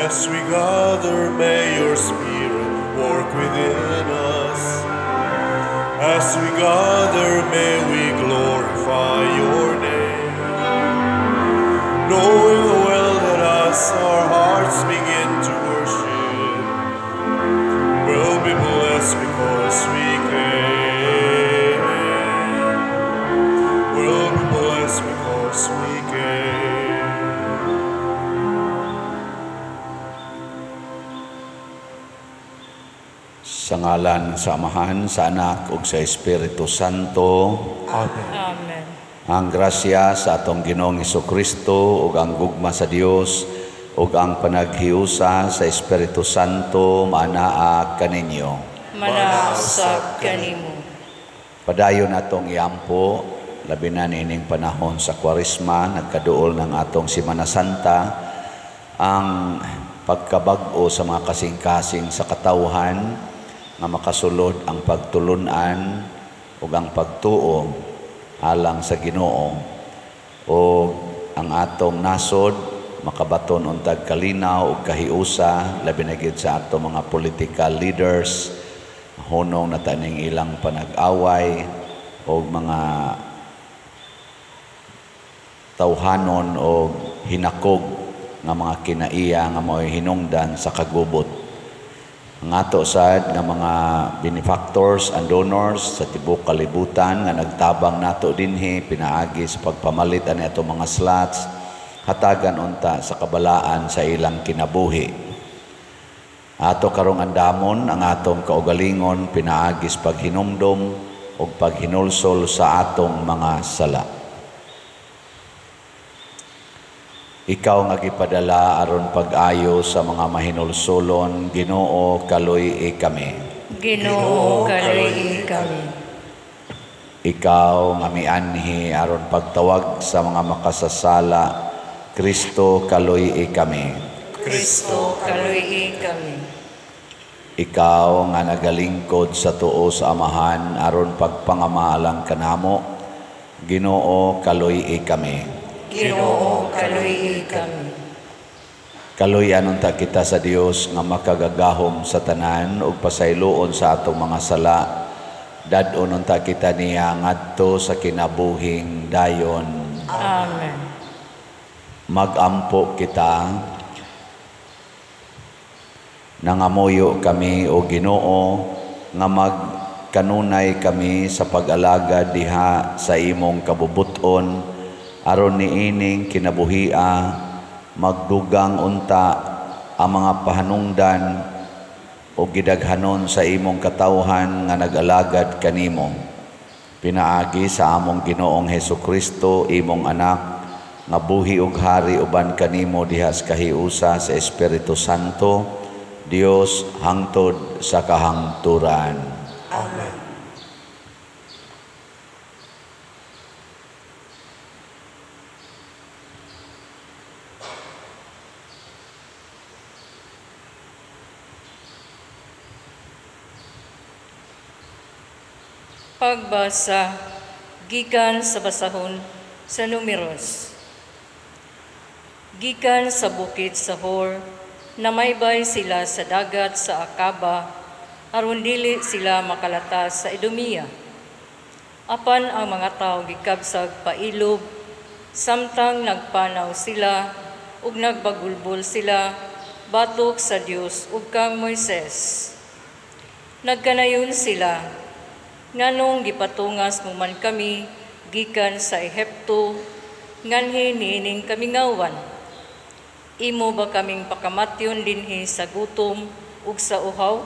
As we gather, may your Spirit work within us. As we gather, may we glorify your name. Knowing well that as our hearts begin to worship, we'll be blessed because we came. We'll be blessed because we came. Sa ngalan sa Amahan, sa Anak ug sa Espiritu Santo. Amen. Amen. Ang grasya sa atong Ginoong Hesukristo ug ang gugma sa Dios ug ang panaghiusa sa Espiritu Santo maanaa kaninyo. Manausab kanimo. Padayon atong iampo, labi na niining panahon sa Kwaresma, nagkaduol ng atong Semana Santa, ang pagkabag-o sa mga kasing-kasing sa katawhan nga makasulod ang pagtulunan ug ang pagtuo alang sa Ginoo, o ang atong nasod makabaton untag kalinaw ug kahiusa, labi na gid sa atong mga political leaders, hunong na taning ilang panag-away o mga tawhanon o hinakog nga mga kinaiya nga mao'y hinungdan sa kagubot. Ang ato sad nga mga benefactors and donors sa tibuok kalibutan nga nagtabang nato dinhi pinaagi sa pagpamalit ani ato mga slots, hatagan unta sa kabalaan sa ilang kinabuhi. Ato karong andamon ang atong kaugalingon pinaagi sa paghinumdom ug paghinulsol sa atong mga sala. Ikaw nga gipadala aron pag-ayo sa mga mahinulsolon, Ginoo, kaluy-i kami. Ginoo, kaluy-i kami. Ikaw nga mianhi aron pagtawag sa mga makasasala, Kristo, kaluy-i kami. Kristo, kaluy-i kami. Ikaw nga nagalingkod sa tuo sa Amahan aron pagpangamalang kanamo, Ginoo, kaluy-i kami. Ginoo, kaluy-i kami. Kaluy-an unta kita sa Dios nga makagagahom sa tanan ug pasayloon sa atong mga sala. Dad-on unta kita niya ngadto sa kinabuhing dayon. Amen. Magampo kita. Nangamuyo kami o Ginoo nga magkanunay kami sa pag-alagad diha sa imong kabubuton aron niining kinabuhia magdugang unta ang mga pahanungdan o gidaghanon sa imong katawhan nga nag-alagad kanimo. Pinaagi sa among Ginoong Hesukristo, imong anak, nga buhi ug hari uban kanimo diha sa kahiusa sa Espiritu Santo, Dios hangtod sa kahangturan. Amen. Pagbasa gikan sa basahon sa Numeros. Gikan sa bukid sa Hor, namaybay sila sa dagat sa Akaba, aron dili sila makalata sa Edomia. Apan ang mga tawo gikabsag pailob, samtang nagpanaw sila ug nagbagulbol sila batok sa Dios ug kang Moises. Nagkanayon sila, nganong gipatungas mo man kami gikan sa Ehipto, nganhi niining kamingawan. Imo ba kaming pakamatyon dinhi sa gutom ug sa uhaw?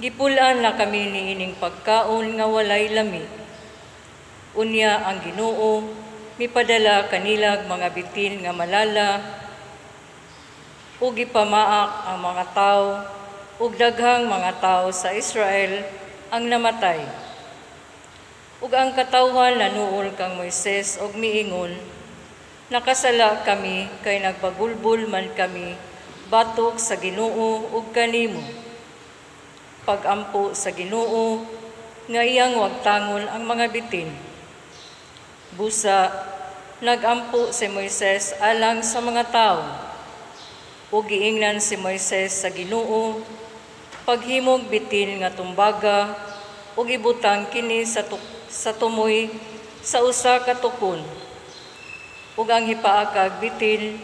Gipul-an na kami niining pagkaon nga walay lami. Unya ang Ginoo mipadala kanilag mga bitin nga malala ug gipamaak ang mga tawo ug daghang mga tawo sa Israel ang namatay. Ug ang katawhan nanuol kang Moises og miingon, nakasala kami kay nagbagulbol man kami batok sa Ginoo ug kanimo. Pagampo sa Ginoo nga iyang wagtangon ang mga bitin. Busa nagampo si Moises alang sa mga tawo. Ug giingnan si Moises sa Ginoo, paghimog bitin nga tumbaga ug ibutang kini sa tumoy sa usa ka tukon. Ug ang hipaakag bitin,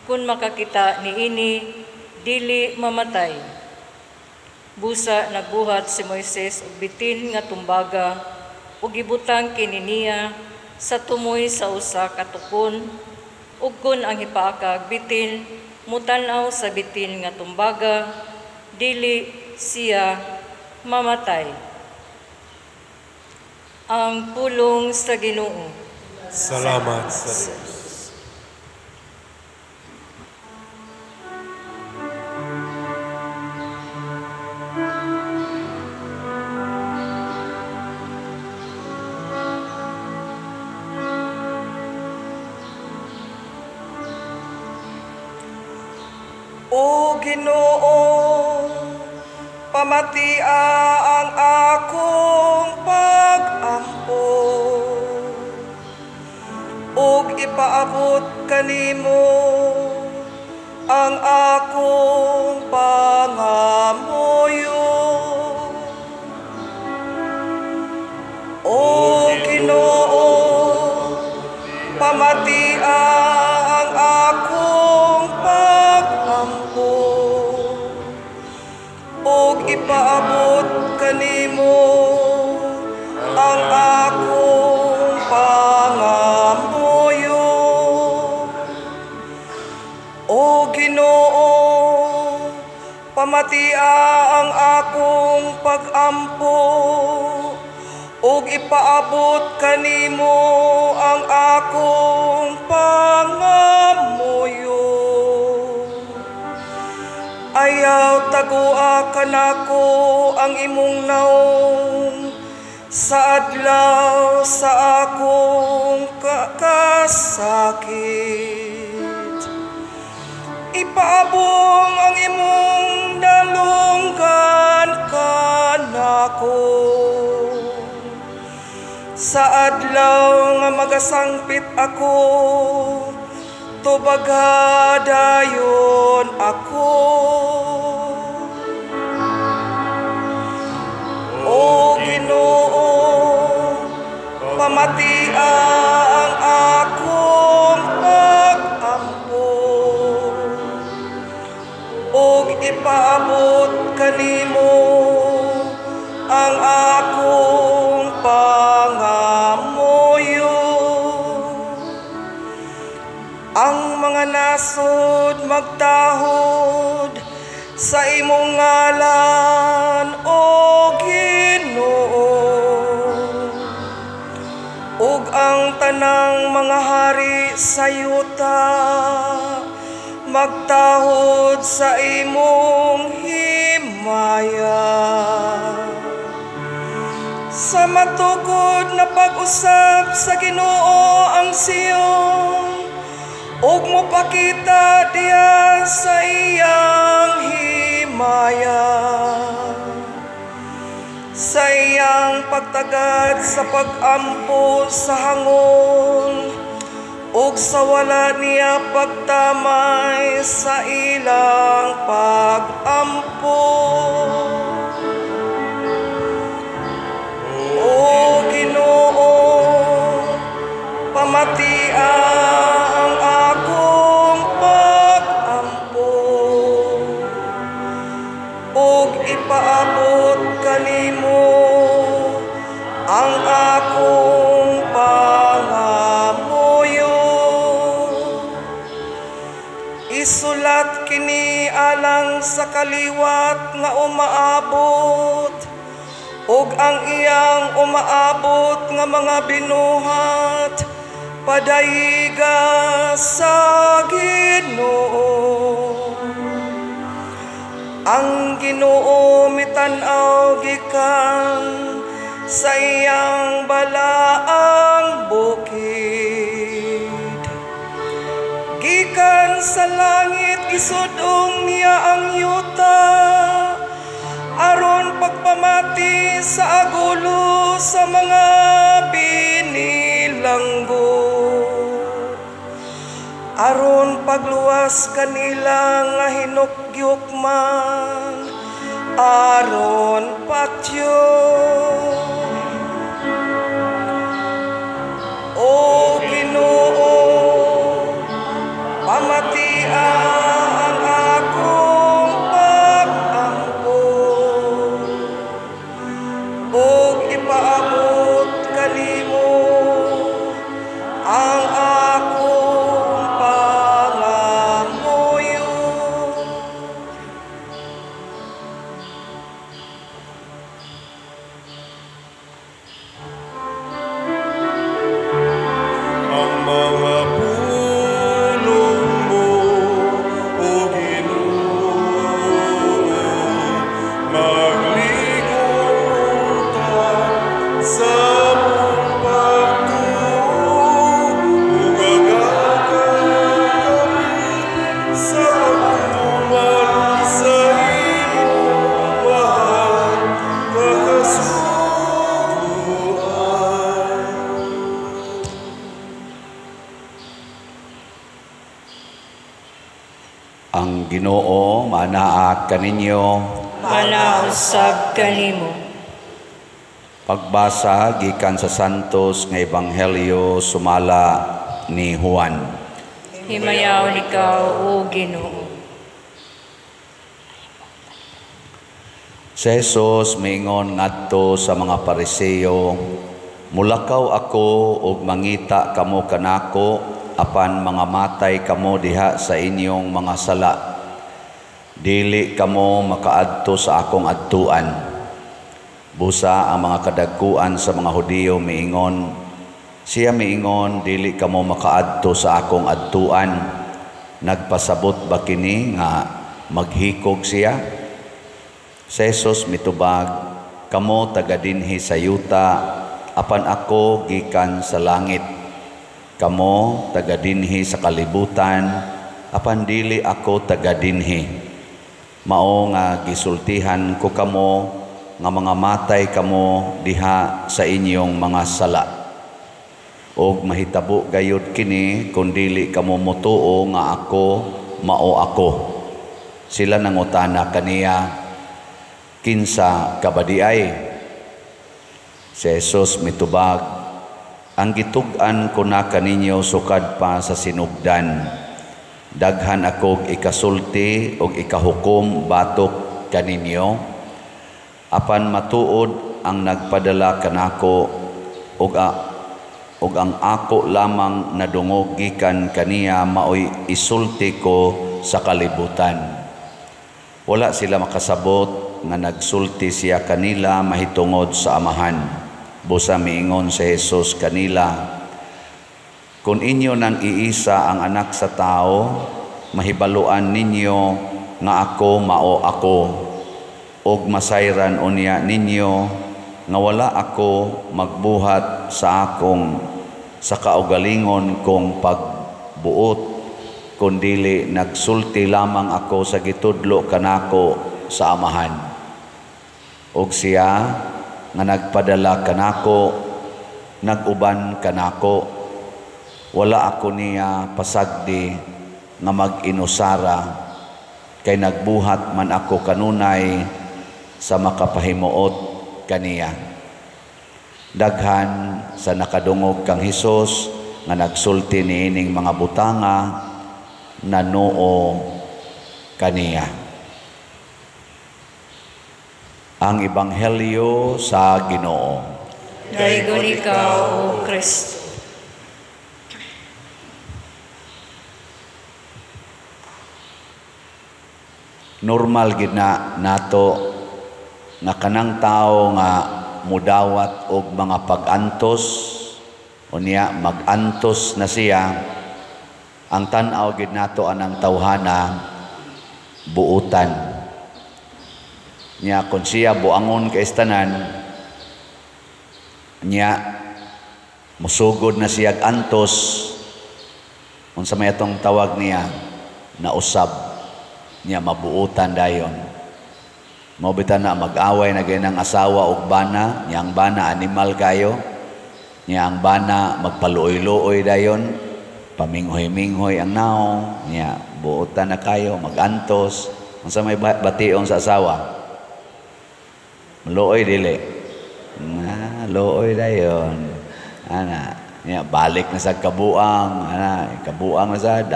kun makakita niini, dili mamatay. Busa nagbuhat si Moises og bitin nga tumbaga ug gibutang kini niya sa tumoy sa usa ka tukon, ug kun ang hipaakag bitin mutan-aw sa bitin nga tumbaga, dili siya mamatay. Ang pulong sa Ginoo. Salamat sa Dios. O Ginoo, pamatia ang akong pag-ampo, ug ipaabot kanimo ang akong pangamuyo. O Ginoo, pamatia ang akong pag-ampo, ug ipaabot kanimo ang akong pangamuyo. O Ginoo, pamatia ang akong pag-ampo, ug ipaabot kanimo ang akong pangamuyo. Ayaw tagua kanako ang imong naong sa adlaw sa akong kasakit. Ipaabong ang imong dalunggan kanako sa adlaw nga magasangpit ako, tubaga dayon ako. O Ginoo, pamatia ang akong pag-ampo, ug ipaabot kanimo ang akong pangamuyo. Ang mga nasod magtahod sa imong ngalan, O Ginoo, ug ang tanang mga hari sa yuta magtahod sa imong himaya. Sa matukod na pag-usab sa Ginoo ang Sion, ug mopakita diya sa iyang himaya. Sa iyang pagtagad sa pag-ampo sa hangol, ug sa wala niya pagtamay sa ilang pag-ampo. O Ginoo, pamatia ang akong pag-ampo, ug ipaabot kanimo ang akong pangamuyo. Isulat kini alang sa kaliwat nga umaabot, ug ang iyang umaabot nga mga binuhat padayiga sa Ginoo. Ang Ginoo mitan-aw gikan sa iyang balaang bukid. Gikan sa langit isudong niya ang yuta, aron pagpamati sa agulo sa mga binilanggo. aron pagluwas kanila nga hinugyok man aron patyo. O Ginoo, pamatia ang akong pag-ampo ug ipaabot kanimo ang akong pangamuyo. Ang mga pulong mo, O Ginoo, magligong unta sa among pagtuo, ug agaka kami sa pagtuman sa imong mahal nga kasuguan. Ang Ginoo manaa kaninyo. Manausab kanimo. Pagbasa gikan sa Santos nga Ebanghelyo sumala ni Juan. Himayaon ikaw, o Ginoo. Si Jesus miingon ngadto sa mga Pariseo, mulakaw ako ug mangita kamo kanako, apan mga matay kamo diha sa inyong mga sala. Dili kamo makaadto sa akong adtuan. Busa ang mga kadagkuan sa mga Hudiyo miingon, siya miingon, dili kamo makaadto sa akong adtuan. Nagpasabot ba kini nga maghikog siya? Si Jesus mitubag, kamo taga dinhi sa yuta, apan ako gikan sa langit. Kamo taga dinhi sa kalibutan, apan dili ako taga dinhi. Mao nga gisultihan ko kamo nga mga matay kamo diha sa inyong mga sala. Og mahitabo gayud kini kun dili kamo motuo nga ako mao ako. Sila nangutana kaniya, kinsa ka ba di ay? Si Jesus mitubag, ang gitug-an ko na kaninyo sukad pa sa sinugdan. Daghan akog ikasulti og ikahukom batok kaninyo, apan matuod ang nagpadala kanako ug ang ako lamang nadungog gikan kaniya maoy isulti ko sa kalibutan. Wala sila makasabot nga nagsulti siya kanila mahitungod sa Amahan. Busa miingon si Jesus kanila, kung inyo nang iisa ang anak sa tao, mahibaluan ninyo nga ako mao ako, ug masayran unya ninyo nga wala ako magbuhat sa akong sa kaugalingon kong pagbuot, kundili nagsulti lamang ako sa gitudlo kanako sa Amahan. Og siya nga nagpadala kanako, nag-uban kanako, wala ako niya pasagdi nga mag-inusara, kay nagbuhat man ako kanunay sa makapahimuot kaniya. Daghan sa nakadungog kang Hesus nga nagsulti niining mga butanga nanuo kaniya. Ang Ebanghelyo sa Ginoo. Daygon ikaw, O Kristo. Normal gid na nato nga kanang tawo nga mudawat og mga pag-antos, unya mag-antos na siya, ang tan-aw gid nato anang tawhana buutan. Nya kun siya buangon kay tanan, nya musugod na siya antos, unsa may atong tawag niya, nausab niya, mabuutan dayon. Mao bitan na mag-away na gayud ang asawa og bana, niya ang bana animal kayo, niya ang bana magpaluoy-luoy dayon, Paminghoy-minghoy ang naong, nya buotan na kayo, magantos. Unsa may bation sa asawa? Luoy dili. Na, luoy dayon. Ana, nya balik na sa kabuang, ana, kabuang na sad,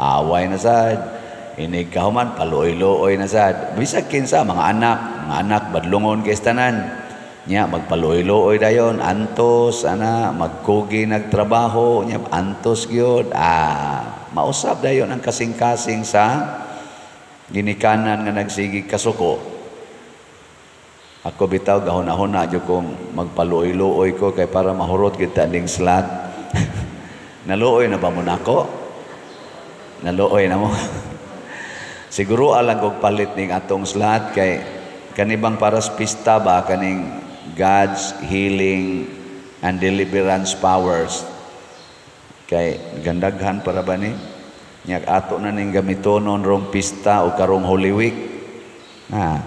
away na sad. Inig kahuman paluoy-luoy na sad. Bisag kinsa mga anak badlungon kay tanan. Nya magpaluoy-luoy dayon, antos ana, magkugi nagtrabaho, nya antos gyud. Ah, mausab dayon ang kasing-kasing sa ginikanan nga nagsigi kasuko. Ako bitaw gahuna-huna jud kong magpaluoy-luoy ko kay para mahurot gyud ta ning slot. Naluoy na ba mo nako? Naluoy na mo. Siguro alang kog palit ning atong slot kay kanibang paras pista ba kaning God's healing and deliverance powers. Kay gandaghan para ba ni? Nya ato na ning gamitonon rong pista o karong Holy Week. Na,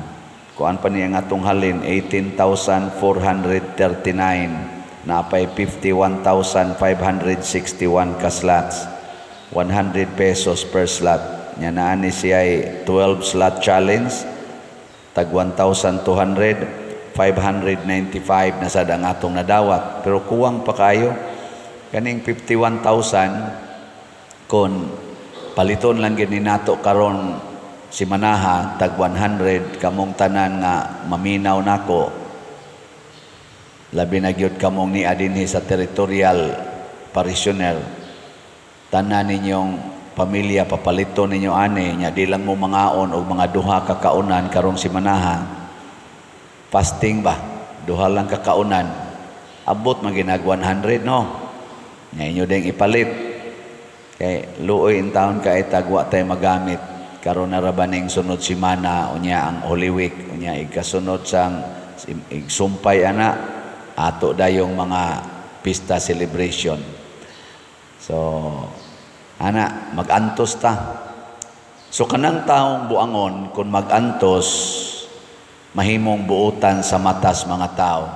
kuan pa niya ang atong halin 18,439 napay 51,561 ka slots. 100 pesos per slot. Nya naa ni siya 12 slot challenge tag 1,200 595 na sad ang atong nadawat, pero kuwang pa kayo kaning 51,000 kon paliton lang gid ni nato karon si Manaha tag 100 kamong tanan nga maminaw nako, labi na gyud kamong nia dinhi sa territorial parishioner, tanan ninyong pamilya papaliton ninyo ani, nya di lang mo mangaon og mga duha ka kaunan karong si Manaha. Fasting ba? Duha lang kakaunan. Abot man ginag 100, no? Nya inyo ding ipalit. Kay luoy in taon kay tagwa tay magamit. Karon na ra ba ning sunod semana unya ang Holy Week, unya ikasunod sang igsumpay ana ato dayong mga pista celebration. So ana magantos ta. So kanang taong buangon kun magantos mahimong buotan sa matas mga tao.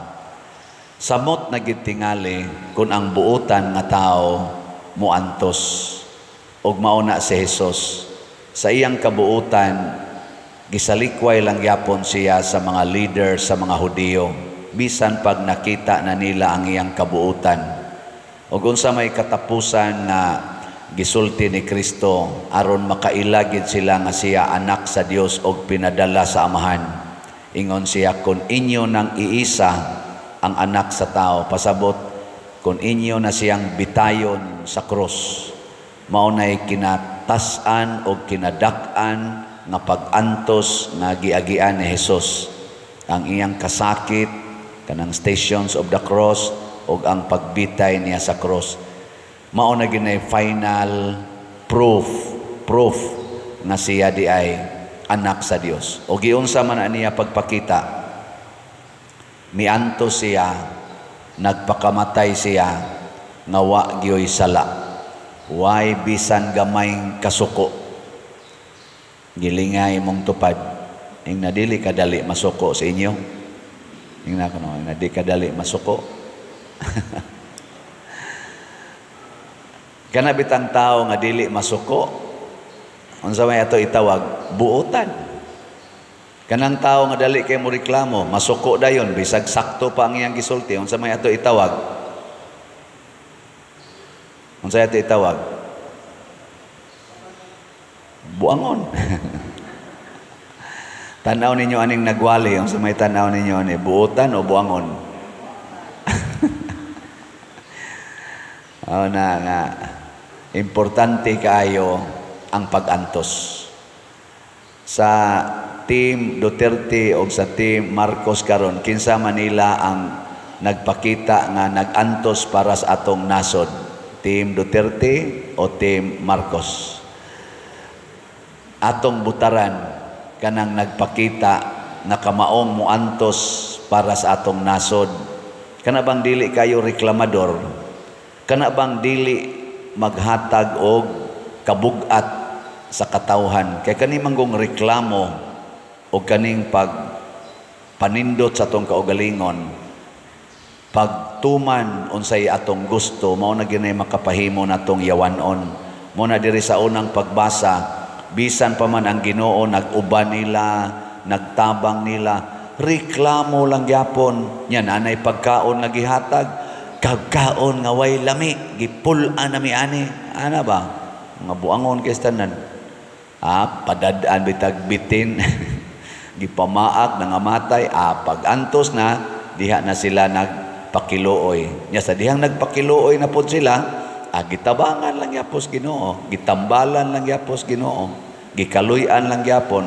Samot na gid tingali kun ang buotan nga tao muantos. Og mao na si Jesus sa iyang kabuotan gisalikway lang gyapon siya sa mga leader sa mga Hudiyo bisan pag nakita na nila ang iyang kabuotan. Og unsa may katapusan nga gisulti ni Kristo aron makaila gid sila nga siya anak sa Dios og pinadala sa Amahan. Ingon siya, kung inyo nang iisa ang anak sa tao, pasabot, kung inyo na siyang bitayon sa krus, mao nay kinatas-an o kinadak-an nga pag-antos nga giagian ni Jesus. Ang iyang kasakit, kanang stations of the cross, o ang pagbitay niya sa cross. Mao na ginay final proof nga siya di ay anak sa Dios. O giunsa man niya pagpakita, mianto siya, nagpakamatay siya, nga wa gyoy sala. Way bisan gamay kasuko. Gilingay mong tupad. Ing nadili kadali masuko sa inyo. Ing na kuno, ing nadi kadali masuko. Kana bitang tao nga dili masuko, unsa may ato itawag? Buotan. Kanang tao nga dali kay mo reklamo, masuko dayon bisag sakto pa ang iyang gisulti, unsa may ato itawag? Unsa ato itawag? Buangon. Tan-aw ninyo aning nagwali, unsa may tan-aw ninyo ani, buotan o buangon? Oh, na nga importante kaayo ang pag-antos. Sa team Duterte o sa team Marcos karon, kinsa Manila ang nagpakita nga nag-antos para sa atong nasod? Team Duterte o team Marcos? Atong butaran kanang nagpakita nga kamaong muantos para sa atong nasod. Kana bang dili kayo reklamador? Kana bang dili maghatag og kabugat sa katawhan? Kay kani manggong reklamo o kaning pag panindot sa atong kaugalingon, pagtulo Pagtuman unsay atong gusto mao na gyud makapahimo natong yawanon. Mo na diri sa unang pagbasa, bisan pa man ang Ginoo nag-uban nila, nagtabang nila, reklamo lang gyapon. Nya nanay pagkaon nga gihatag, kagkaon nga way lami, gipul-an nami ani. Ana ba? Nga buangon kay tanan. Padad-an bitag bitin. Gipamaak nangamatay, pag-antos na diha na sila nagpakiluoy. Nya sa dihang nagpakiluoy na pod sila, gitabangan lang gyapos Ginoo, gitambalan lang gyapos Ginoo, gikaluy-an lang gyapon.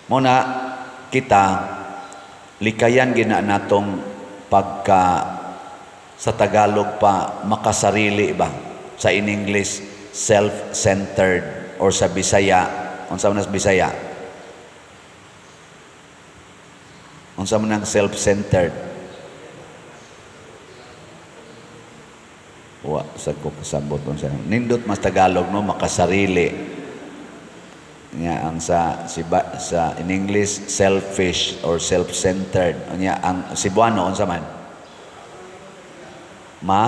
Mo na kita likayan gina natong pagka sa Tagalog pa makasarili ba, sa in English self-centered, or sa Bisaya, unsa man sa Bisaya? Unsa man ang self-centered? Wa sa ko kasabot unsa. Nindot mas Tagalog no, makasarili. Nya ang sa sa in English selfish or self-centered. Nya ang Cebuano unsa man? Ma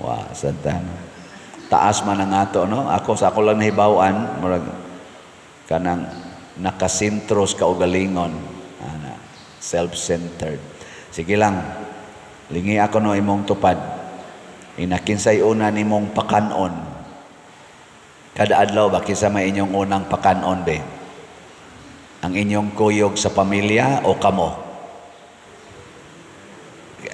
wa santa. Taas man ang ato no. Ako sa ako lang nahibaw-an murag kanang nakasentros kaugalingon, ana, self-centered. Sige lang, lingi ako no imong tupad. Inakinsay una nimong pakanon. Kada adlaw ba kinsa may inyong unang pakanon be? Ang inyong kuyog sa pamilya o kamo?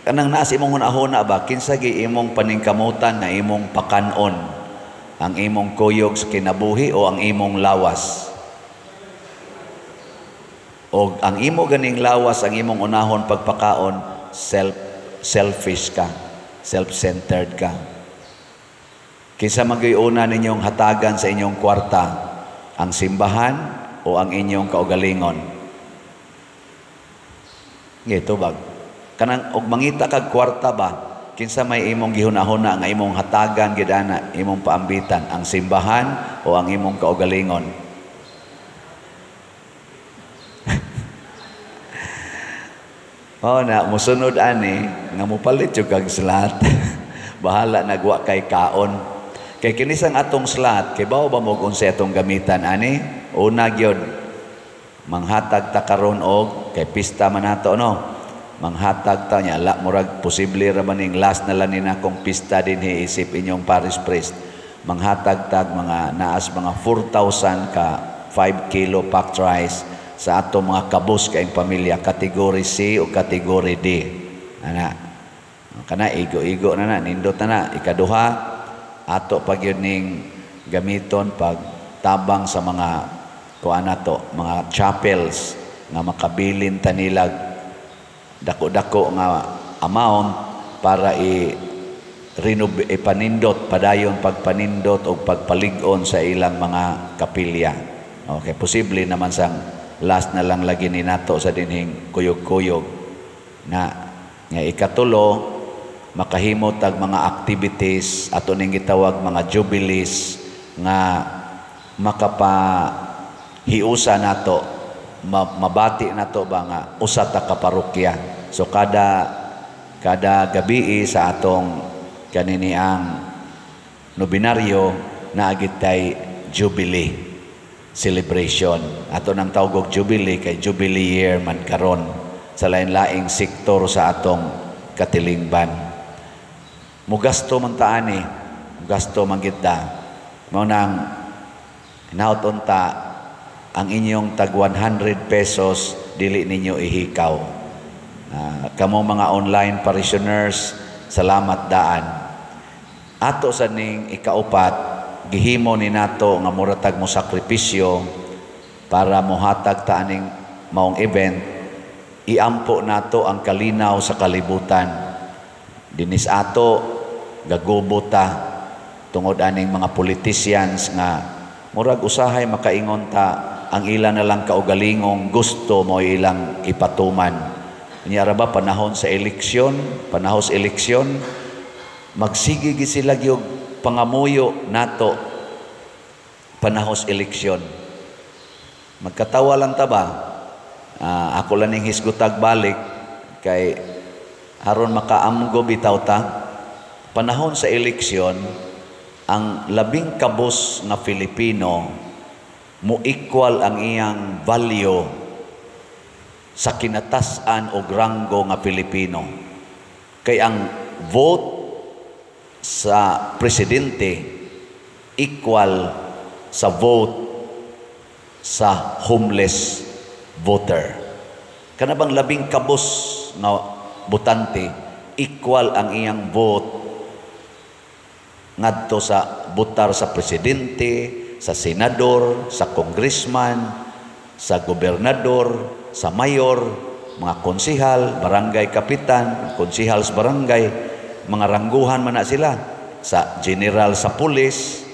Kanang naas imong hunahuna ba kinsa gi imong paningkamutan nga imong pakanon? Ang imong kuyog sa kinabuhi o ang imong lawas? O ang imo ganing lawas, ang imong unahon pagpakaon, selfish ka, self-centered ka. Kinsa magyuy una ninyong hatagan sa inyong kwarta, ang simbahan o ang inyong kaugalingon? Ngito bag. Kanang og mangita kag kwarta ba, kinsa may imong gihunahuna nga imong hatagan gid ana, imong paambitan, ang simbahan o ang imong kaugalingon? Oh na musunod ani nga mopalit jud kag slot. Bahala nagwa kay kaon. Kay kinisang atong slot, kay bawo ba mo unsay atong gamitan ani? Una gyud manghatag ta karon og kay pista man nato no. Manghatag ta nya la murag posible ra man ning last na lang ni nakong pista dinhi isip inyong parish priest. Manghatag tag mga naas mga 4,000 ka 5 kilo packed rice sa ato mga kabus kaing pamilya, kategory C o kategory D. Ana. Kana igo-igo na na, nindot na na. Ikaduha, ato pag yun ning gamiton pag tabang sa mga kuan nato, mga chapels nga makabilin ta nila dako-dako nga amount para ipanindot, padayon pagpanindot o pagpalig-on sa ilang mga kapilya. Okay, posible naman sang last na lang lagi ni nato sa dinhing kuyog-kuyog na nga ikatulo makahimo tag mga activities ato ning gitawag mga jubilees nga makapahiusa nato, mabati nato ba nga usa ta ka parokya. So kada gabi sa atong kanini ang nobinaryo naagit tay jubilee celebration. Ato nang tawag og jubilee kay jubilee year man karon sa lain-laing sektor sa atong katilingban. Mugasto man ta ani, mugasto man gid ta. Mao nang hinaut unta ang inyong tag 100 pesos dili ninyo ihikaw. Kamo mga online parishioners, salamat daan. Ato sa ning ikaupat, gihimo ni nato nga muratag mo sakripisyo para mohatag ta aning maong event, iampo nato ang kalinaw sa kalibutan. Dinis ato gagubo ta tungod aning mga politicians nga murag usahay makaingon ta ang ila na lang kaugalingong gusto mo ilang ipatuman. Unya ra ba panahon sa eleksyon, panahon sa eleksyon, magsige gi sila gyud pangamuyo nato panahon sa eleksyon. Magkatawa lang ta ba? Ako lang ning hisgutag balik kay Aron makaamgo bitaw ta, panahon sa eleksyon, ang labing kabos nga Filipino mo equal ang iyang value sa kinatas-an og ranggo nga Pilipino. Kay ang vote sa presidente equal sa vote sa homeless voter. Kana bang labing kabos nga botante, equal ang iyang vote ngadto sa botar sa presidente, sa senador, sa congressman, sa gobernador, sa mayor, mga konsihal, barangay kapitan, konsihal sa barangay, mga rangguhan man na sila sa general sa pulis,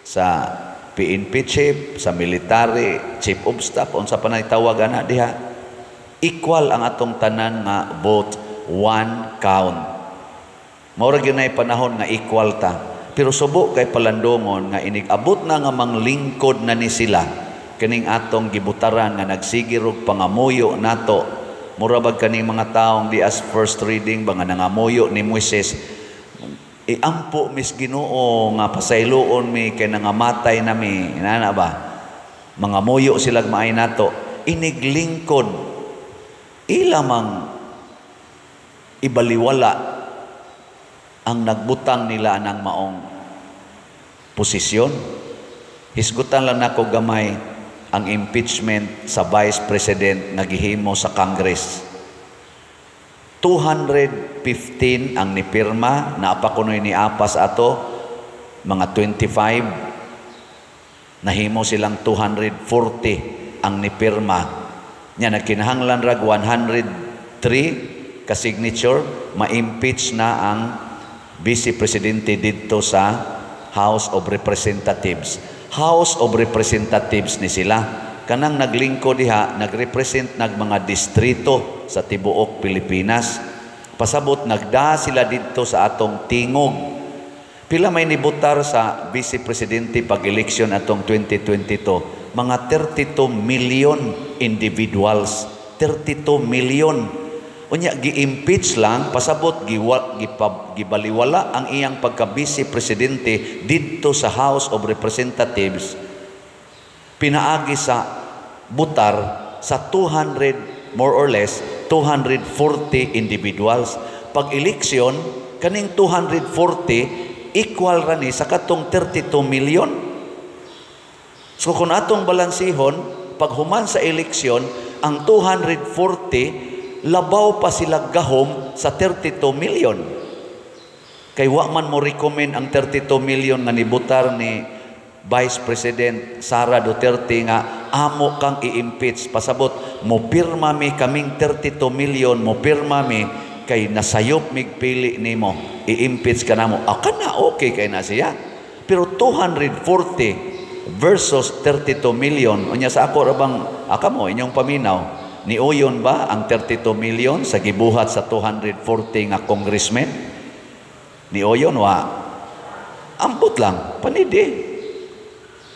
sa PNP chief, sa military chief of staff, unsa pa na tawag ana diha. Equal ang atong tanan nga vote, one count. Mao ra gyud panahon nga equal ta. Pero subo kay palandongon nga inig-abot na nga manglingkod na ni sila kining atong gibutaran nga nagsige rog pangamuyo nato. Mura bag kaning mga taong di as first reading ba nga nangamuyo ni Moises, iampo mis Ginoo nga pasayloon mi kay nangamatay na mi. Inana ba? Mga muyo silag maay nato. Iniglingkod ila mang ibaliwala ang nagbutang nila anang maong posisyon. Hisgutan lang nako gamay ang impeachment sa Vice President nga gihimo sa Congress. 215 ang nipirma, naapa kunoy ni apas ato, mga 25, nahimo silang 240 ang nipirma. Nya nagkinahanglan rag 103 ka signature, ma-impeach na ang Vice Presidente didto sa House of Representatives. House of Representatives ni sila. Kanang naglingkod diha, nagrepresent nag mga distrito sa tibuok Pilipinas. Pasabot nagda sila didto sa atong tingog. Pila may nibutar sa Vice Presidente pag-eleksyon atong 2022? Mga 32 million individuals. 32 million. Unya gi-impeach lang, pasabot gibaliwala ang iyang pagka-vice presidente didto sa House of Representatives, pinaagi sa butar sa 200, more or less 240 individuals. Pag eleksyon kaning 240 equal ra ni sa katong 32 million. So kung atong balansihon, pag human sa eleksyon, ang 240 labaw pa sila gahom sa 32 million. Kay wa man mo recommend ang 32 million nga nibutar ni Vice President Sara Duterte nga amo kang i-impeach. Pasabot, mo pirma mi kaming 32 million, mo pirma mi kay nasayop mig pili nimo, i-impeach ka namo. Ah, kana okay kay na siya. Pero 240 versus 32 million, unya sa ako ra bang aka mo inyong paminaw, niuyon ba ang 32 million sa gibuhat sa 240 nga congressmen? Niuyon wa? Ambot lang, panidi.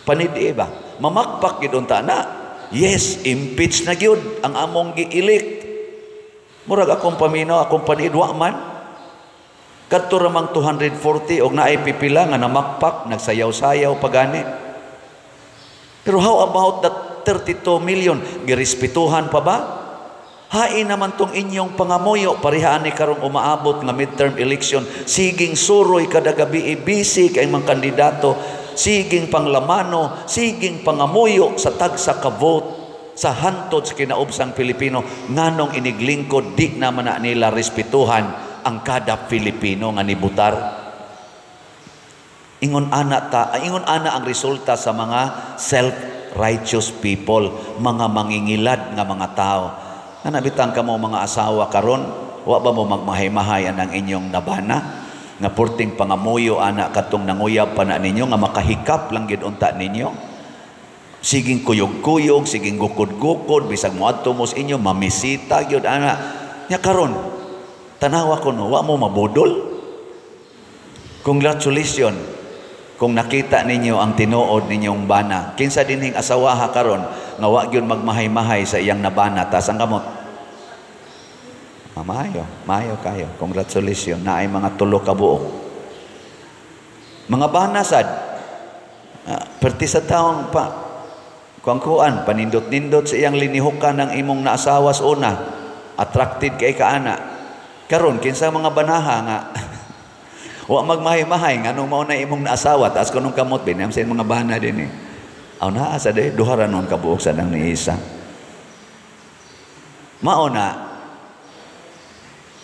Panidi ba? Mamakpak gid unta na. Yes, impeach na gyud ang among gi-elect. Murag akong paminaw, akong paniid, wa man. Kadto ra mang 240 og naay pipila nga namakpak, nagsayaw-sayaw pagani. Pero how about that 32 million? Girespetuhan pa ba? Hain naman tong inyong pangamuyo, parihaan ni karong umaabot nga midterm election, siging suroy kada gabi, busy kay mga kandidato, siging panglamano, siging pangamuyo sa tagsa ka vote sa hantod sa kinaubsang Pilipino, nganong iniglingkod di naman na nila respetuhan ang kada Pilipino nga nibutar. Ingon ana ta, ingon ana ang resulta sa mga self-righteous people, mga mangingilad nga mga tao. Nanabitang kamo mga asawa karon, wa ba mo magmahay-mahay anang inyong nabana? Nga purting pangamuyo ana katong nanguyab pa na ninyo nga makahikap lang gid unta ninyo. Siging kuyog-kuyog, siging gukod-gukod, bisag moadto mo sa inyo, mamisita gyud ana. Nya karon, tanawa ko no, wa mo mabudol. Congratulations kung nakita ninyo ang tinuod ninyong bana. Kinsa dinhing asawaha karon nga wa gyud magmahay-mahay sa iyang nabana, taas ang kamot. Ah, maayo, maayo kayo. Congratulations, naay mga 3 ka buok. Mga bana sad, perti sa taong pa kuang-kuan, panindot-nindot sa iyang linihukan ng imong naasawas una, attracted kay kaana. Karon kinsa mga banaha nga wa magmahay-mahay nganong mao na imong naasawa, taas kunong kamot binam sa mga bana din eh. Aw naa sa day duha ra nun kabuok sa nang niisa. Mao na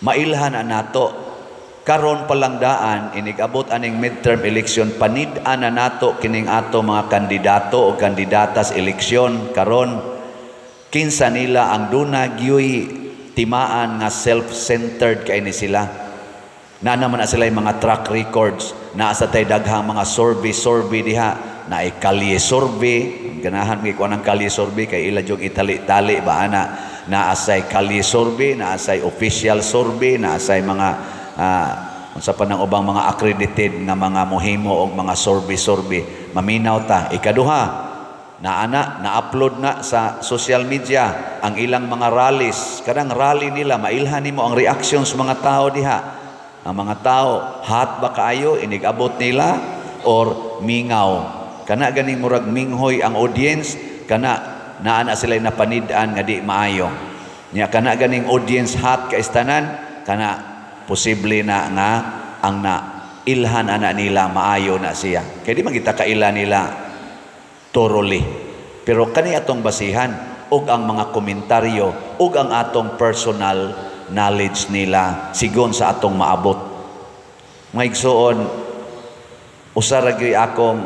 mailhan na nato karon palang daan inig-abot aning midterm election, panid-an na nato kining ato mga kandidato o kandidata sa eleksyon karon, kinsa nila ang duna gyuy timaan nga self-centered kay ni sila. Naa naman na sila yung mga track records, naa sa tay daghang mga survey diha, naay kalye survey, ganahan mi kuan ang kalye survey kay ila jud itali-tali ba ana, naa say kalye survey, naa say official survey, naa say mga unsa pa nang ubang mga accredited nga mga mohimo og mga survey. Maminaw ta. Ikaduha, naana na-upload na sa social media ang ilang mga rallies. Kanang rally nila mailhan nimo ang reaction sa mga tao diha. Ang mga tao hot ba kaayo inig-abot nila or mingaw? Kana ganing murag minghoy ang audience, kana naa na sila napanid-an nga di maayo. Nya kana ganing audience hot kay tanan, kana posible na nga ang na ilhan ana nila maayo na siya. Kay di man kita kaila nila thoroughly. Pero kani atong basihan ug ang mga komentaryo ug ang atong personal knowledge nila sigon sa atong maabot. Mga igsoon, usa ra gyud akong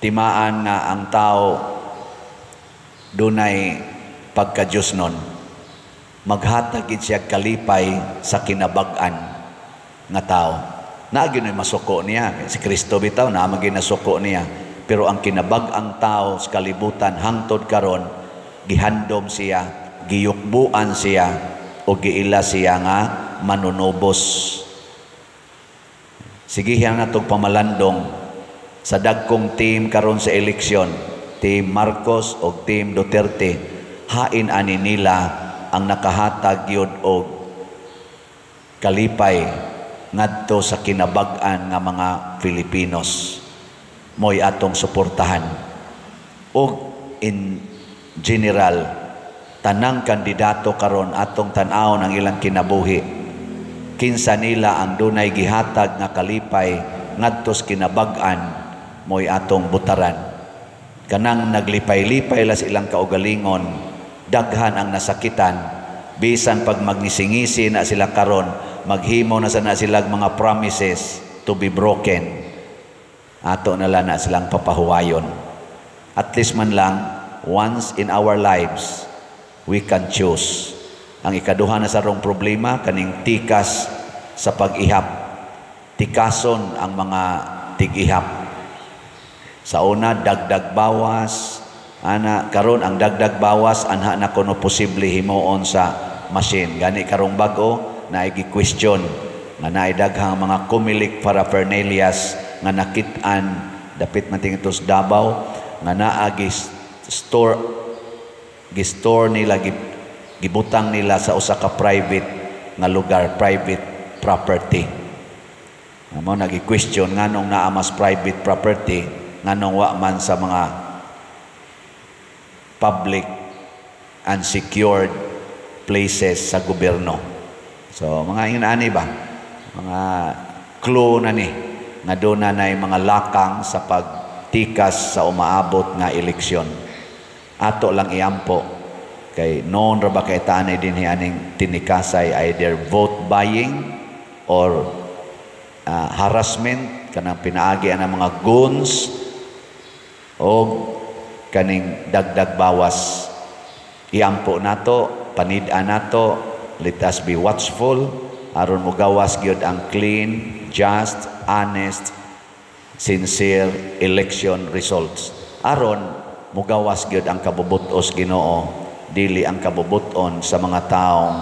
timaan nga ang tao dunay pagka-Diyos nun. Maghatag gid siya kalipay sa kinabag-an nga tao. Naa gyud masuko niya. Si Kristo bitaw naa man gyud nasuko niya. Pero ang kinabag-ang tao sa kalibutan hangtod karon, gihandom siya, giyukbuan siya, o giila siya nga manunubos. Sigihan natong pamalandong sa dagkong team karon sa eleksyon, Team Marcos o Team Duterte, hain ani nila ang nakahatag yun og kalipay ngadto sa kinabag-an nga mga Filipinos. Mo'y atong suportahan. Og in general, tanang kandidato karon atong tan-awon ang ilang kinabuhi. Kinsa nila ang dunay gihatag nga kalipay ngadto sa kinabag-an, mo'y atong butaran. Kanang naglipay-lipay la sa ilang kaugalingon, daghan ang nasakitan, bisan pag magnisingisi na sila karon, maghimo na sana sila mga promises to be broken. Ato na lang na silang papahuwayon. At least man lang, once in our lives, we can choose. Ang ikaduha na sarong problema, kaning tikas sa pag-ihap. Tikason ang mga tig-ihap. Sa una, dagdag bawas. Ana, karon ang dagdag bawas, anha na kuno posible himuon sa machine. Gani karong bag-o, naay gi-question nga naay daghang mga Comelec paraphernalias nga nakit-an dapit man tingito sa Davao nga naa gi-store nila, gibutang nila sa usa ka private nga lugar, private property. Mao nagi-question nganong naa mas private property, nganong wa man sa mga public and secured places sa gobyerno. So mga ingani ba, mga clue na ni nga doon na nay mga lakang sa pagtikas sa umaabot nga eleksyon. Ato lang iampo kay noon ra ba kay tanay dinhi aning tinikasay, either vote buying or harassment kanang pinaagi ang mga goons o kaning dagdag bawas. Iampo nato, panid-an nato, let us be watchful aron mogawas gyud ang clean, just, honest, sincere election results. Aron mogawas gyud ang kabubutos Ginoo, dili ang kabubuton sa mga taong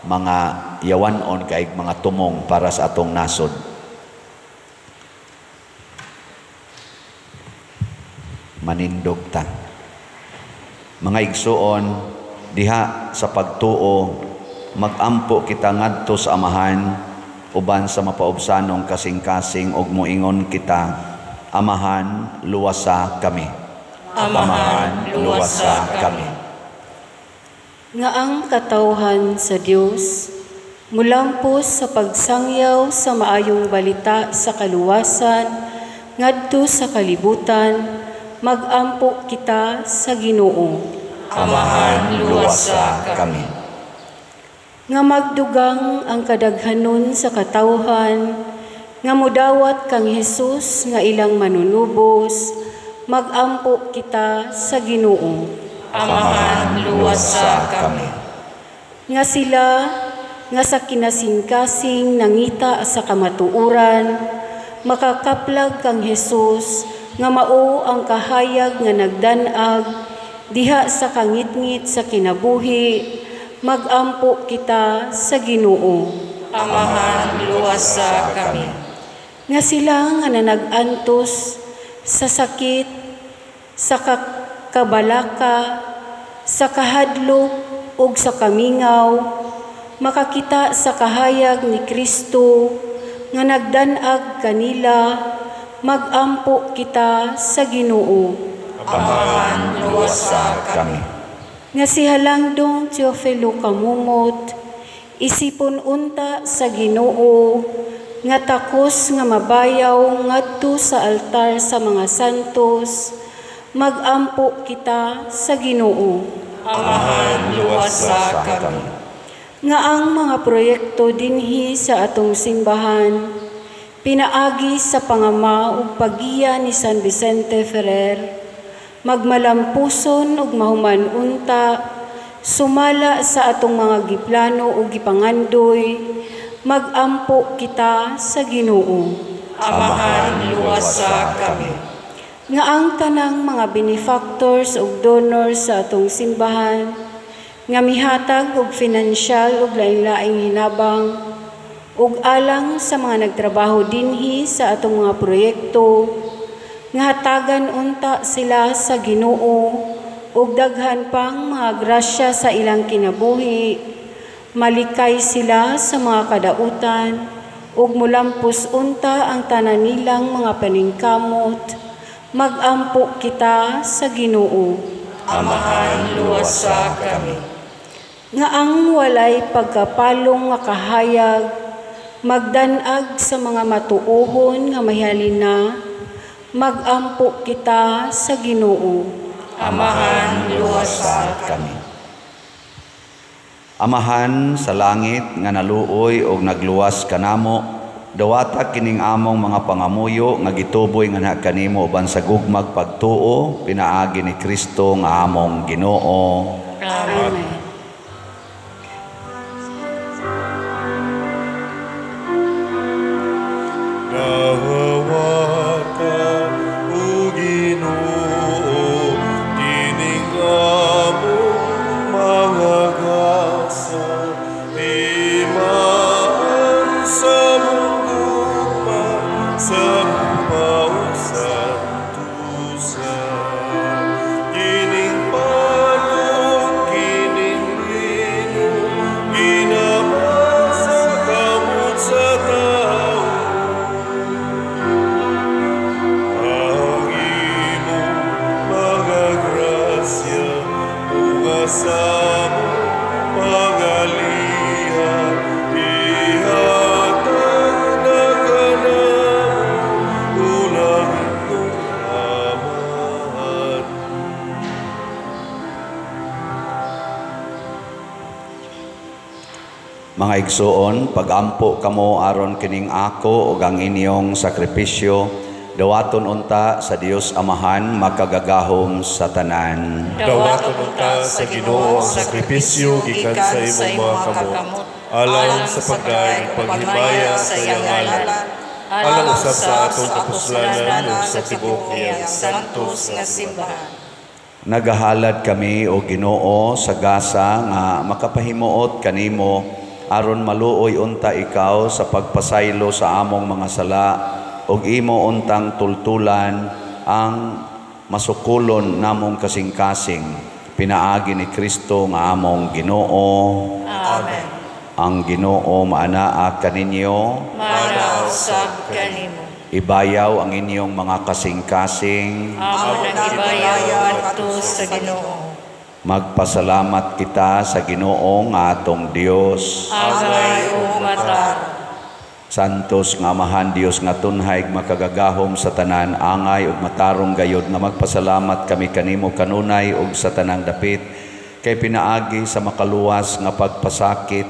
mga yawanon kay mga tumong para sa atong nasod. Manindog ta. Mga igsuon, diha sa pagtuo magampo kita ngadto sa Amahan uban sa mapaubsanong kasing-kasing ug moingon kita, Amahan, luwasa kami. Amahan, luwasa kami. Nga ang katawhan sa Dios mulampos sa pagsangyaw sa maayong balita sa kaluwasan ngadto sa kalibutan, magampo kita sa Ginoo. Amahan, luwasa kami. Nga magdugang ang kadaghanon sa katawhan nga mudawat kang Hesus nga ilang manunubos, magampo kita sa Ginoo. Amahan, luwasa kami. Nga sila nga sa kinasingkasing nangita sa kamatuoran, makakaplag kang Hesus nga mao ang kahayag nga nagdan-ag diha sa kangitngit sa kinabuhi, magampo kita sa Ginoo. Amahan, luwasa kami. Nga sila nga nanag-antos sa sakit, sa kabalaka, sa kahadlok ug sa kamingaw, makakita sa kahayag ni Kristo nga nagdan-ag kanila, magampo kita sa Ginoo. Amahan, luwasa kami. Nga si Halangdong Teofilo Camomot, isipon unta sa Ginoo nga takos nga mabayaw ngadto sa altar sa mga santos, magampo kita sa Ginoo. Amahan, luwasa kami. Nga ang mga proyekto dinhi sa atong simbahan, pinaagi sa pangama ug paggiya ni San Vicente Ferrer, magmalampuson ug mahuman unta, sumala sa atong mga giplano ug gipangandoy, magampo kita sa Ginoo. Amahan, luwasa kami. Nga ang tanang mga benefactors ug donors sa atong simbahan, nga mihatag og finansyal ug lain-laing hinabang, ug alang sa mga nagtrabaho dinhi sa atong mga proyekto, nga hatagan unta sila sa Ginoo ug daghan pang mga grasya sa ilang kinabuhi, malikay sila sa mga kadautan ug mulampos unta ang tanan nilang mga paningkamot, magampo kita sa Ginoo. Amahan, luwasa kami. Nga ang walay pagkapalong nga kahayag, magdan-ag sa mga matuohon nga mahihalina, magampo kita sa Ginoo. Amahan, luwasa kami. Amahan sa langit nga naluoy og nagluwas kanamo, dawata kining among mga pangamuyo nga gituboy nganha kanimo uban sa gugmag pagtuo pinaagi ni Kristo nga among Ginoo. Amen. Dawata o Ginoo, kining among mga gasa, timaan sa mong gugma, sa gugma sa tusa. Kining panong, kining lino, ginama sa kamot sa tao. Ang imong mga grasya, bunga sa among pagalihan, ihatag na kanamo, ulangitnong Amahan. Mga igsuon, pagampo kamo aron kining ako ug ang inyong sakripisyo, dawaton unta sa Dios Amahan makagagahom sa tanan. Dawaton unta sa Ginoo ang sakripisyo gikan sa imong mga kamot, alang sa pagdaig paghimaya sa iyang ngalan, alang usab sa atong kapuslanan ug sa tibuok niyang santos nga simbahan. Nagahalad kami o Ginoo sa gasa nga makapahimuot kanimo aron maluoy unta ikaw sa pagpasaylo sa among mga sala ug imo untang tultulan ang masukulon namong kasing-kasing pinaagi ni Kristo nga among Ginoo. Amen. Ang Ginoo maanaa kaninyo. Maanaa usab kanimo. Ibayaw ang inyong mga kasing-kasing. Amo nang ibayaw ngadto sa Ginoo. Magpasalamat kita sa Ginoo nga atong Dios. Angay ug matarong. Santos nga Amahan, Dios nga tunhay makagagahom sa tanan, angay ug matarong gayod nga magpasalamat kami kanimo kanunay ug sa tanang dapit, kay pinaagi sa makaluwas nga pagpasakit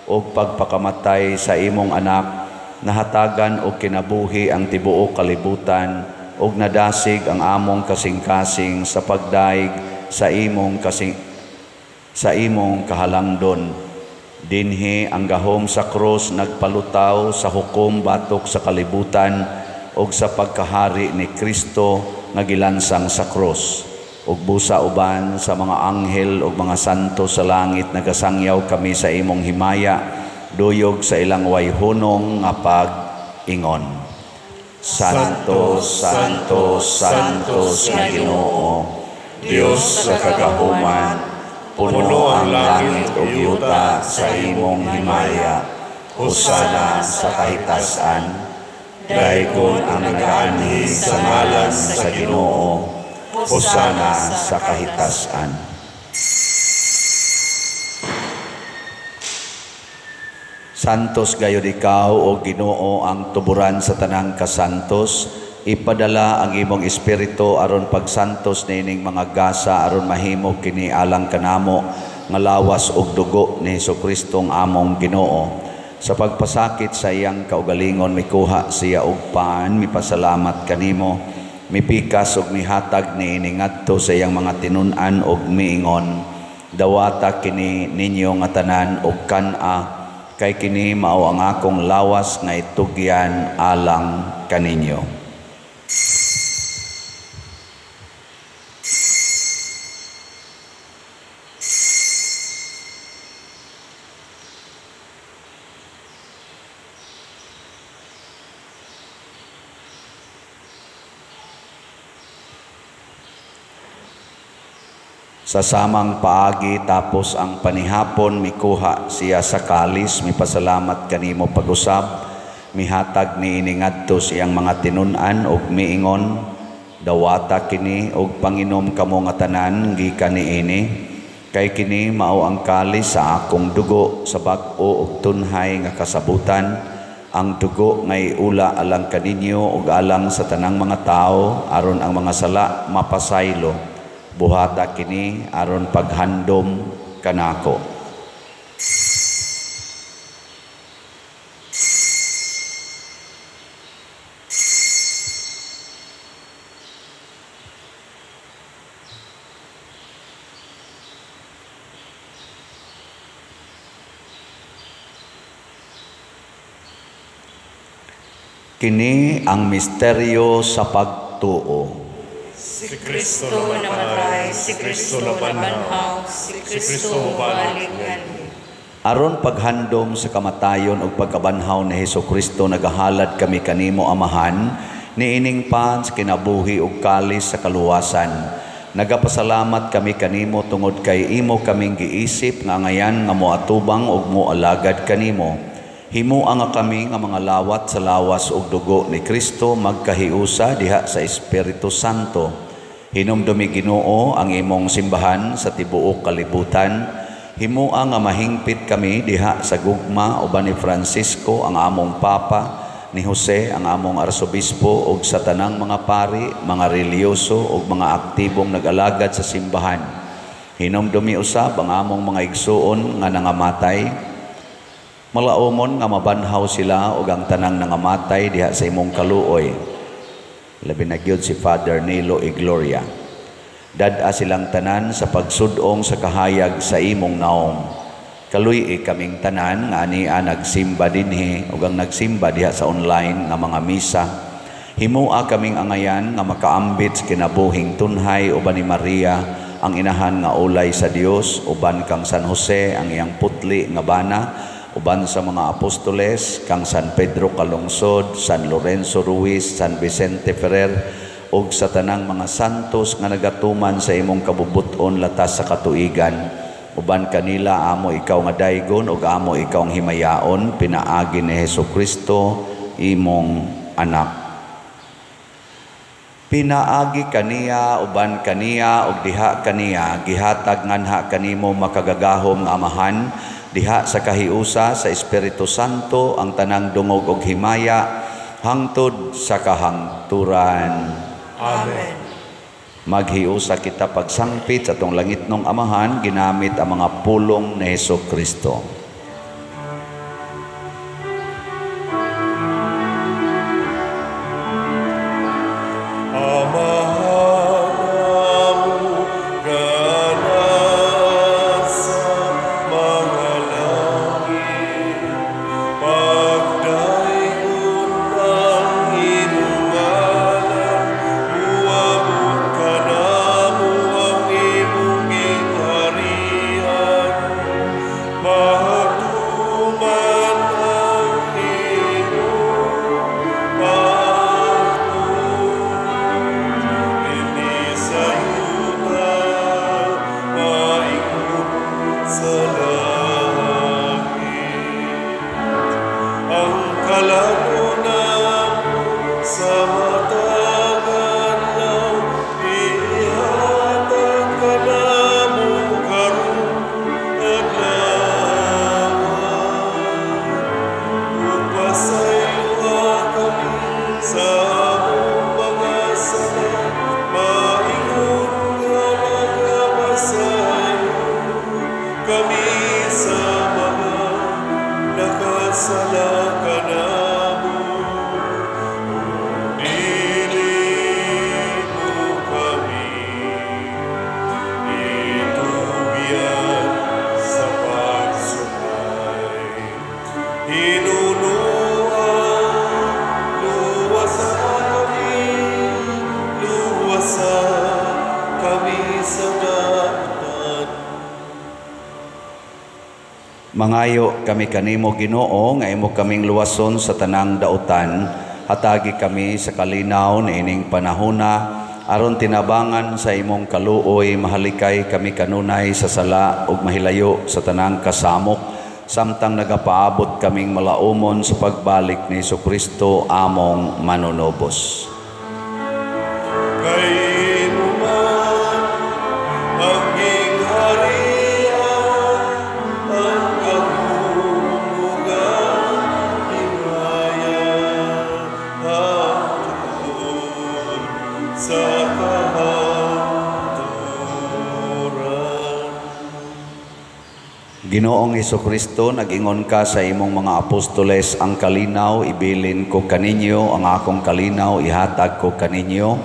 ug pagpakamatay sa imong anak, nahatagan og kinabuhi ang tibuok kalibutan ug nadasig ang among kasing-kasing sa pagdaig sa imong kahalangdon. Dinhi ang gahom sa krus nagpalutaw sa hukom batok sa kalibutan ug sa pagkahari ni Kristo nga gilansang sa krus. Ug busa uban sa mga anghel ug mga santo sa langit nagasangyaw kami sa imong himaya, duyog sa ilang wayhunong nga pag-ingon. Santo, Santo, Santo nga Ginoo, Dios sa kagahuman, puno ang langit ug yuta sa imong himaya. Hosana sa kahitasan. Daygon ang nagaanhi sa ngalan sa Ginoo. Hosana sa kahitasan. Santos gayud ikaw, o Ginoo, ang tuburan sa tanang kasantos. Ipadala ang imong espiritu aron pagsantos niining mga gasa aron mahimo kini alang kanamo nga lawas ug dugo ni Hesukristo among Ginoo. Sa pagpasakit sa iyang kaugalingon mikuha siya og pan, mipasalamat kanimo, mipikas ug mihatag niini ngadto sa iyang mga tinun-an ug miingon, dawata kini ninyo nga tanan ug kan-a, kay kini mao ang akong lawas nga itugyan alang kaninyo. Sa samang paagi tapos ang panihapon mikuha siya sa kalis, mipasalamat kanimo pag-usab, mihatag niini ngadto sa iyang mga tinun-an ug miingon, dawata kini ug panginom kamo nga tanan gikan niini, kay kini mao ang kalis sa akong dugo sa bag-o ug tunhay nga kasabutan, ang dugo nga iula alang kaninyo ug alang sa tanang mga tawo aron ang mga sala mapasaylo. Buhata kini aron paghandom kanako. Kini ang misteryo sa pagtuo. Si Kristo namatay, si Kristo nabanhaw, si Kristo mobalik nganhi. Aron paghandom sa kamatayon ug pagkabanhaw ni Hesukristo, nagahalad kami kanimo Amahan, niining pan sa kinabuhi ug kalis sa kaluwasan. Nagapasalamat kami kanimo tungod kay imo kaming giisip nga angayan nga moatubang ug moalagad kanimo. Himua nga kami nga mga lawat sa lawas ug dugo ni Kristo magkahiusa diha sa Espiritu Santo. Hinumdumi Ginoo ang imong simbahan sa tibuok kalibutan. Himua nga mahingpit kami diha sa gugma uban ni Francisco ang among Papa, ni Jose ang among Arsobispo ug sa tanang mga pari, mga relihiyoso ug mga aktibong nag-alagad sa simbahan. Hinumdumi usab ang among mga igsuon nga nangamatay. Malaumon nga mabanhaw sila ug ang tanang nangamatay diha sa imong kaluoy. Labi na gyud si Father Nilo y Gloria. Dad-a silang tanan sa pagsudong sa kahayag sa imong naong. Kaluy-i kaming tanan nga ania nagsimba dinhi ug ang nagsimba diha sa online nga mga misa. Himua kaming angayan nga makaambit sa kinabuhing tunhay uban ni Maria ang inahan nga ulay sa Dios, uban kang San Jose ang iyang putli nga bana, uban sa mga apostoles kang San Pedro Calungsod, San Lorenzo Ruiz, San Vicente Ferrer ug sa tanang mga santos nga nagatuman sa imong kabubut-on latas sa katuigan. Uban kanila amo ikaw nga daygon ug amo ikaw ang himayaon pinaagi ni Hesukristo imong anak. Pinaagi kaniya, uban kaniya ug diha kaniya gihatag nganha kanimo makagagahom nga Amahan diha sa kahiusa sa Espiritu Santo ang tanang dungog ug himaya hangtod sa kahangturan. Amen. Maghiusa kita pagsangpit sa atong langitnong Amahan ginamit ang mga pulong ni Hesukristo. Mangayo kami kanimo Ginoo nga imo kaming luwason sa tanang dautan, hatagi kami sa kalinaw niining panahona aron tinabangan sa imong kaluoy mahalikay kami kanunay sa sala ug mahilayo sa tanang kasamok samtang nagapaabot kaming malaumon sa pagbalik ni Hesukristo among manunubos. Ginoong Hesukristo, nag-ingon ka sa imong mga apostoles, ang kalinaw ibilin ko kaninyo, ang akong kalinaw ihatag ko kaninyo.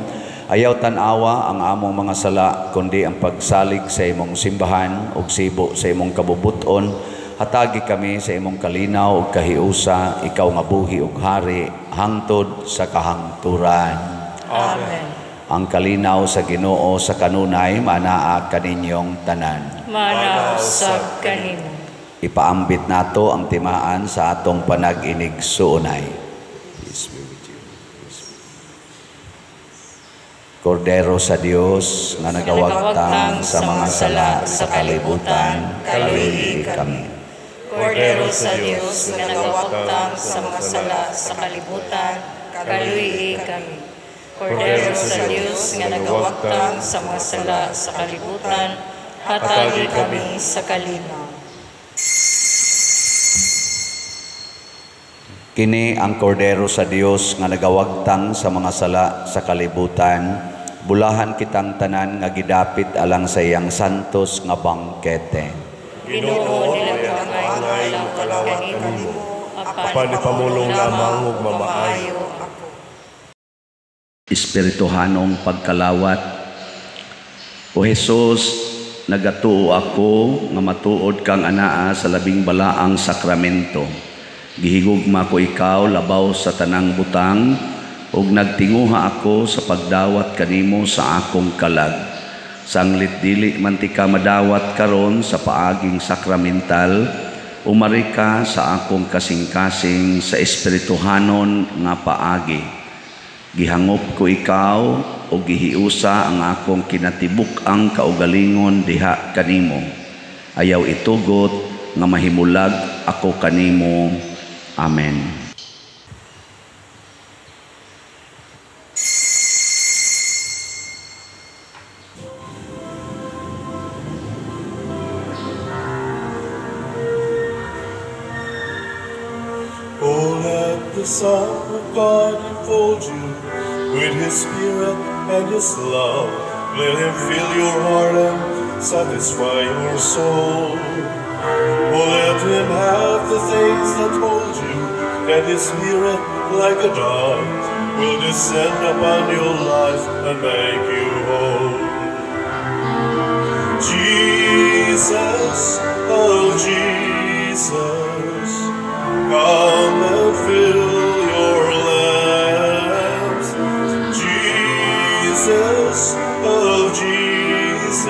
Ayaw tan-awa ang among mga sala, kundi ang pagsalig sa imong simbahan ug sibo sa imong kabubuton. Hatagi kami sa imong kalinaw ug kahiusa, ikaw nga buhi ug hari hangtod sa kahangturan. Amen. Ang kalinaw sa Ginoo sa kanunay manaa kaninyong tanan. Manaa usab kanimo. Ipaambit nato ang timaan sa atong panag-inig suunay. Peace be with you. Peace be. Kordero sa Dios nga nagawagtang sa mga sala sa kalibutan, kaluoyi kami. Kordero sa Dios nga nagawagtang sa mga sala sa kalibutan, kaluoyi kami. Kordero sa Dios nga nagawagtang sa mga sala sa kalibutan, hatagi kami sa kalinaw. Kini ang Kordero sa Dios nga nagawagtang sa mga sala sa kalibutan, bulahan kitang tanan nga gidapit alang sa iyang santos nga bangkete. Ginoo, dili angay mokalawat kanimo, apan ipamulong lamang ug mamaayo. Espirituhanong pagkalawat. O Jesus, nagatuo ako nga matuod kang anaa sa labing balaang sakramento. Gihigugma ko ikaw labaw sa tanang butang ug nagtinguha ako sa pagdawat kanimo sa akong kalag. Sanglit dili man ti ka madawat karon sa paaging sakramental, umari ka sa akong kasing-kasing sa espirituhanon nga paagi. Gihangop ko ikaw o gihiusa ang akong kinatibuk-ang kaugalingon diha kanimo. Ayaw itugot nga mahimulag ako kanimo. Amen. Oh, let the Son of God enfold you with His Spirit and His love. Let Him fill your heart and satisfy your soul. Oh, let Him have the things that hold you, and His Spirit, like a dove, will descend upon your life and make you whole. Jesus, oh Jesus, come and fill your lamps. Jesus, oh Jesus,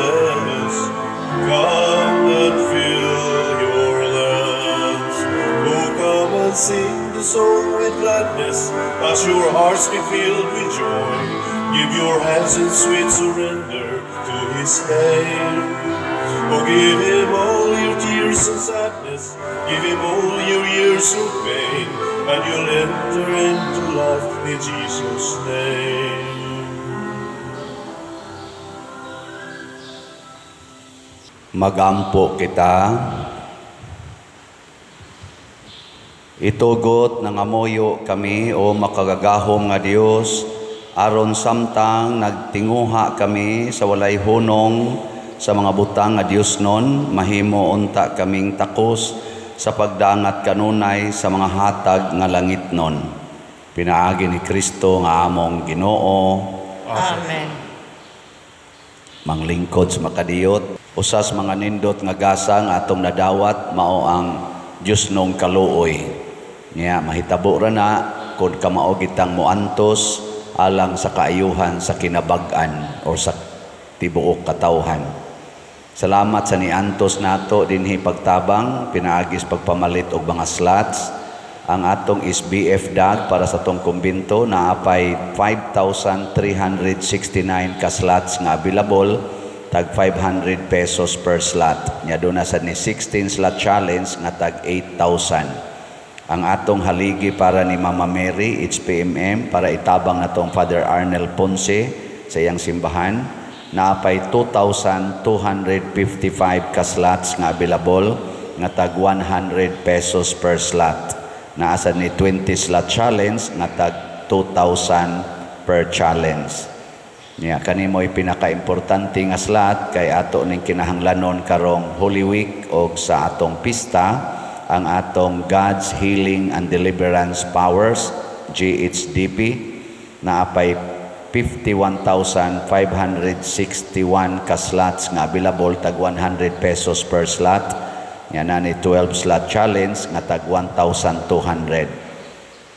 come and fill your lamps. Oh, come and sing the song with gladness, as your hearts be filled with joy. Give your hands in sweet surrender to His name. Oh, give Him all your tears and sadness, give Him all your years of pain, and you'll enter into life in Jesus' name. Magampo kita. Itugot ng amoyo kami o makagagahom nga Dios, aron samtang nagtinguha kami sa walay hunong sa mga butang nga Dios nun, mahimo unta kaming takos sa pagdangat kanunay sa mga hatag nga langit nun. Pinaagi ni Kristo nga among Ginoo. Amen. Manglingkod sa makadiyot, usas mga nindot nga gasa nga atong nadawat mao ang Dios nong kaluoy. Niya mahitabo ra na kon kamao gitang moantos alang sa kaayuhan sa kinabag-an o sa tibuok katawhan. Salamat sa niantos nato dinhi pagtabang pinaagis pagpamalit og mga slots. Ang atong SBF dag para sa atong kumbinto naapay 5,369 ka slots nga available, tag 500 pesos per slot. Nya doon na sad ni 16 slot challenge nga tag 8,000. Ang atong haligi para ni Mama Mary, HPMM, para itabang natong Father Arnel Ponce sa iyang simbahan, naapay 2,255 ka slots nga available nga tag 100 pesos per slot. Naasa ni 20 slot challenge nga tag 2,000 per challenge. Nya kanimoy pinakaimportante nga slot kay ato ning kinahanglanon karong Holy Week og sa atong pista, ang atong God's Healing and Deliverance Powers GHDP, naapay 51,561 ka slots nga available tag 100 pesos per slot. Nya na ni 12 slot challenge nga tag 1,200.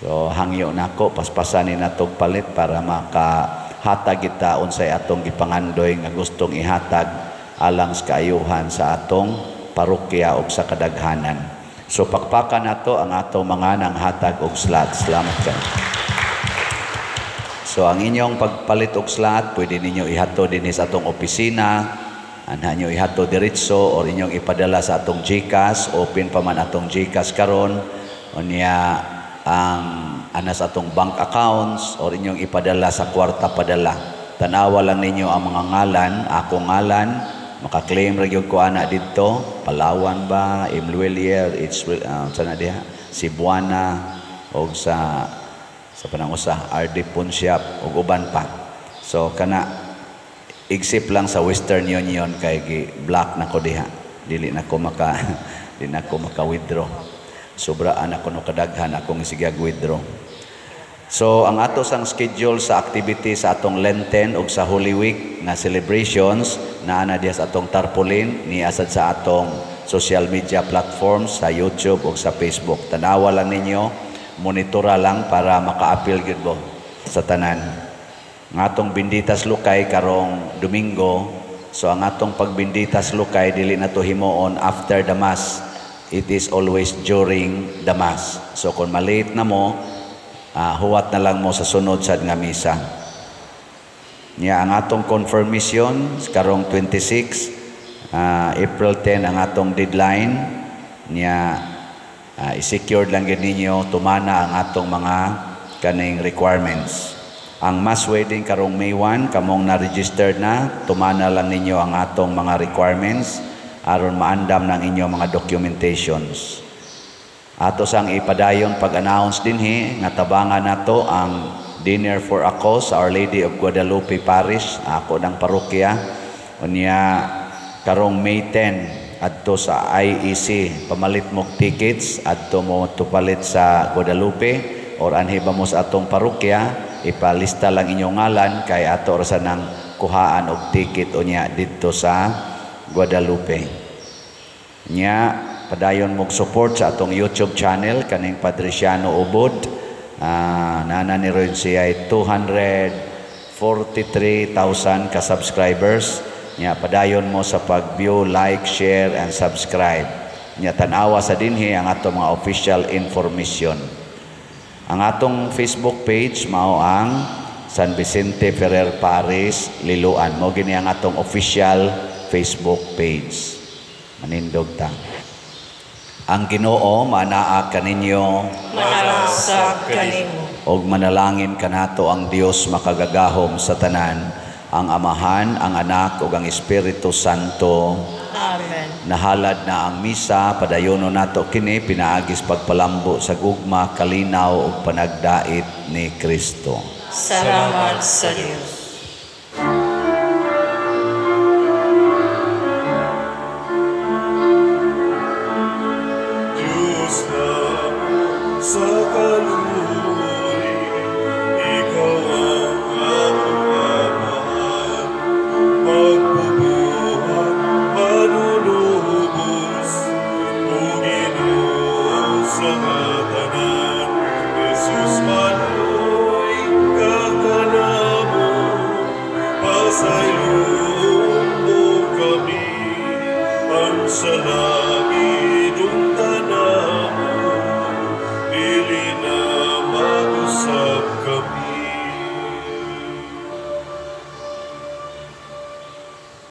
So hangyo nako paspasan ni natog palit para makahatag kita unsay atong gipangandoy nga gustong ihatag alang sa kaayuhan sa atong parokya ug sa kadaghanan. So pakpakan nato ang atong mga nanghatag og slot. Salamat kayo. So ang inyong pagpalit og slot, pwede ninyo ihato dinhi sa atong opisina, anha nyo ihato diretso or inyong ipadala sa atong GCash. Open pa man atong GCash karon. Unya ang anas atong bank accounts or inyong ipadala sa kwarta padala. Tanawa lang ninyo ang mga ngalan, akong ngalan, makaklaim ra gyud ko ana didto, Palawan ba, Imluelier, it's sana diha, Cebuana og sa panangusa RD Ponsiap og uban pa. So kana igsip lang sa Western Union kay gi block na ko diha. Dili na ko maka di na ko maka withdraw. Sobra ana ko no kadaghan akong isigag withdraw. So ang ato sang schedule sa activity sa atong Lenten ug sa Holy Week nga celebrations naa na diha sa atong tarpaulin ni asad sa atong social media platforms sa YouTube ug sa Facebook. Tanawa lang ninyo, monitora lang para maka-appeal gyud mo sa tanan. Ang atong Benditas Lukay karong Domingo, so ang atong pagbinditas lukay dili na to himuon after the mass. It is always during the mass. So kung malate na mo, huwat na lang mo sa sunod sad nga misa. Nya ang atong confirmation karong 26, April 10 ang atong deadline niya. I-secured lang gid ninyo, tumana ang atong mga kaning requirements. Ang mass wedding karong May 1, kamong na-registered na, tumana lang ninyo ang atong mga requirements aron maandam ng inyong mga documentations. Ato sang ipadayon pag-announce dinhi nga tabangan nato ang Dinner for a Cause, Our Lady of Guadalupe Parish, ako ng parokya. Unya karong May 10 adto sa IEC, pamalit mo tickets adto mo tupalit sa Guadalupe or anhi ba mo sa atong parokya, ipalista lang inyong ngalan kay ato ra sa nang kuhaan og ticket unya didto sa Guadalupe. Nya padayon mog support sa atong YouTube channel kaning Padriciano Ubod. Nana ni ron siya ay 243,000 ka subscribers. Nya padayon mo sa pag-view, like, share and subscribe. Nya tan-awa sa dinhi ang atong mga official information. Ang atong Facebook page mao ang San Vicente Ferrer Parish, Liloan. Mao gini ang atong official Facebook page. Manindog ta. Ang Ginoo manaa kaninyo, Manaa sab kanimo. Og manalangin kanato ang Dios makagagahom sa tanan, ang Amahan, ang Anak ug ang Espiritu Santo. Amen. Nahalad na ang misa, padayono nato kini pinaagis pagpalambo sa gugma, kalinaw ug panagdait ni Kristo. Salamat sa Dios. Diyos na sa kaluoy, ikaw ang among Amahan, magbubuhat, manunubos, o Ginoo sa katanan. Jesus manoy kakanamo, pasayloon mo kami, ang sa langit.